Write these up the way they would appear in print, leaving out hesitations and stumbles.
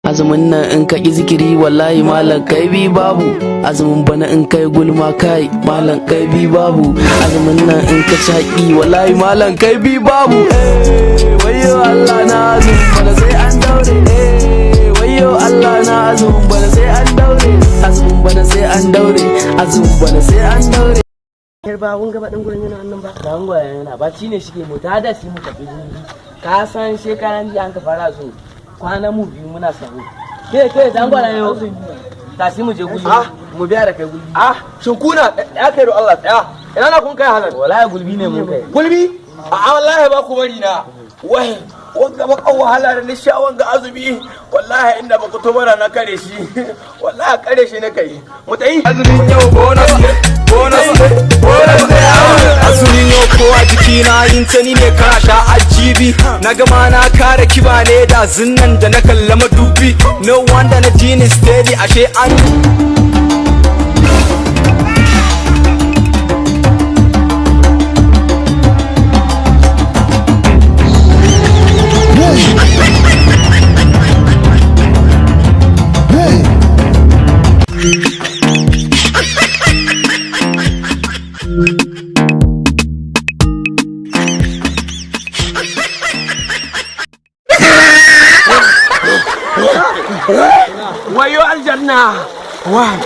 Azumin nan in ka ƙi zikiri, wallahi malam kai bi babu. Azumin bana in kai gulma, kai malam kai bi babu. Azumin nan in ka ci, wallahi malam kai bi babu. Wayo Allah na, azumin bana sai an daure. Wayo Allah na, azumin bana sai an daure. Azumin bana sai an daure. Azumin bana sai an daure. Yarba kun gaba dan gurin yana wannan ba. Dan gwaye yana ba shi ne shike mu ta da shi mu tafi jirgi. Ka san shekaran jiya an ka fara so kwana mu biyu muna sabo. Ke ke dan gwaye yo. Tashi mu je gulbi. Mu biya da kai gulbi. Ah, shin kuna ya kai da Allah tsaya. Ina na kun kai halal? Wallahi gulbi ne mun kai. Gulbi? A wallahi ba ku bari na. Wai wanga bakan wahala da nisha wanga azumi, wallahi inda ba ku tobara na kare shi. Wallahi kare shi na kai. Mu tayi. Azumin yau bonus ne, bonus ne, bonus ne. Azumin yau ko a jikina yin ta ni ne karasha a jibi. Na gama na kare kiba ne da zinnan da na kalla madubi. No wonder na jini steady ashe an Wayo aljanna. Wai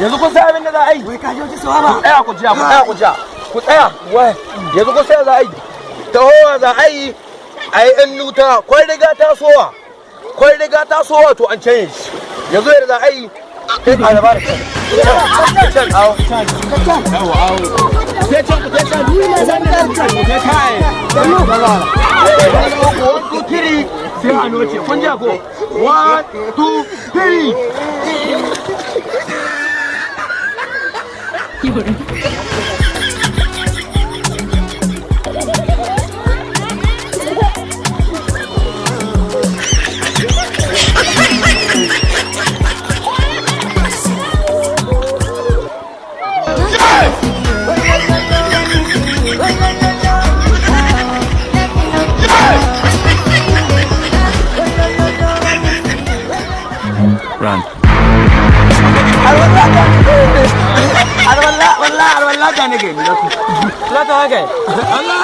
yanzu kun san abin da za a yi? Wai ka ji wata sawaba. Ku tsaya ku jiya, ku tsaya ku jiya. Ku tsaya. Wai yanzu kun san za a yi? Tahowa za a yi a yi ɗan nuta, kwai riga tasowa. Kwai riga tasowa to an canye shi. Yanzu yadda za a yi, kai a gaba da can. Can, awo. Sai can ku sai can. Sai kai. One, two, three. Sai a noce. Kun ji ko? One, two, three. Run. Alwala alwala da ne gai. Allah ta kai. Allah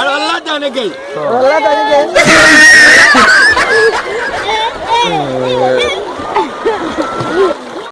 alwala da ne gai. Wallahi da ne.